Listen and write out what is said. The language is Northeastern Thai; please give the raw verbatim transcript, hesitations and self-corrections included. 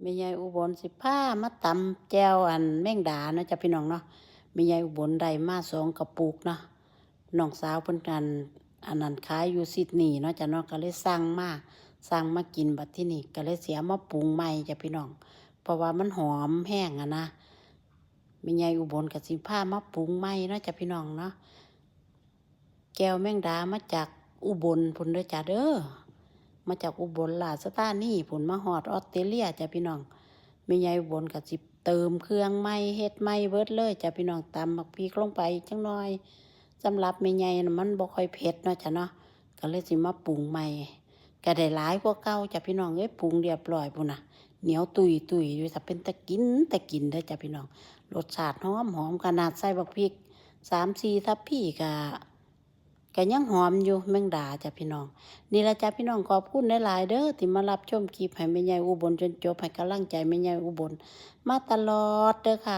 แม่ใหญ่อุบลสิพามาตำแจ่วอันแมงดาเนาะจ้ะพี่น้องเนาะ แม่ใหญ่อุบลได้มาสองกระปุกเนาะ น้องสาวเพิ่นอัน อันนั้นขายอยู่ซิดนีย์เนาะจ้ะเนาะ ก็เลยสั่งมา สั่งมากิน บัดที่นี่ก็เลยสิเอามาปรุงใหม่จ้ะพี่น้อง เพราะว่ามันหอมแฮงอะนะ แม่ใหญ่อุบลก็สิพามาปรุงใหม่เนาะจ้ะพี่น้องเนาะ แจ่วแมงดามาจากอุบลพุ้นเด้อจ้ะเด้อ มาจากอุบลราชธานีพุ้น มาฮอดออสเตรเลียจ้ะพี่น้อง แม่ใหญ่อุบลก็สิเติมเครื่องใหม่ เฮ็ดใหม่เบิดเลยจ้ะพี่น้อง ตำบักพริกลงไปจักหน่อย สำหรับแม่ใหญ่น่ะมันบ่ค่อยเผ็ดเนาะจ้ะเนาะ ก็เลยสิมาปรุงใหม่ ก็ได้หลายกว่าเก่าจ้ะพี่น้องเอ้ย ปรุงเรียบร้อยพุ้นน่ะ เหนียวตุ้ยๆอยู่ ถ้าเป็นตากิน ตากินเด้อจ้ะพี่น้อง รสชาติหอมๆ ขนาดใส่บักพริกสามสี่ทัพพีก็ ก็ยังหอมอยู่แมงดาจ้ะพี่น้อง นี่ล่ะจ้ะพี่น้อง ขอบคุณหลายๆเด้อ ที่มารับชมคลิปให้แม่ใหญ่อุบลจนจบ ให้กำลังใจแม่ใหญ่อุบลมาตลอดเด้อค่ะ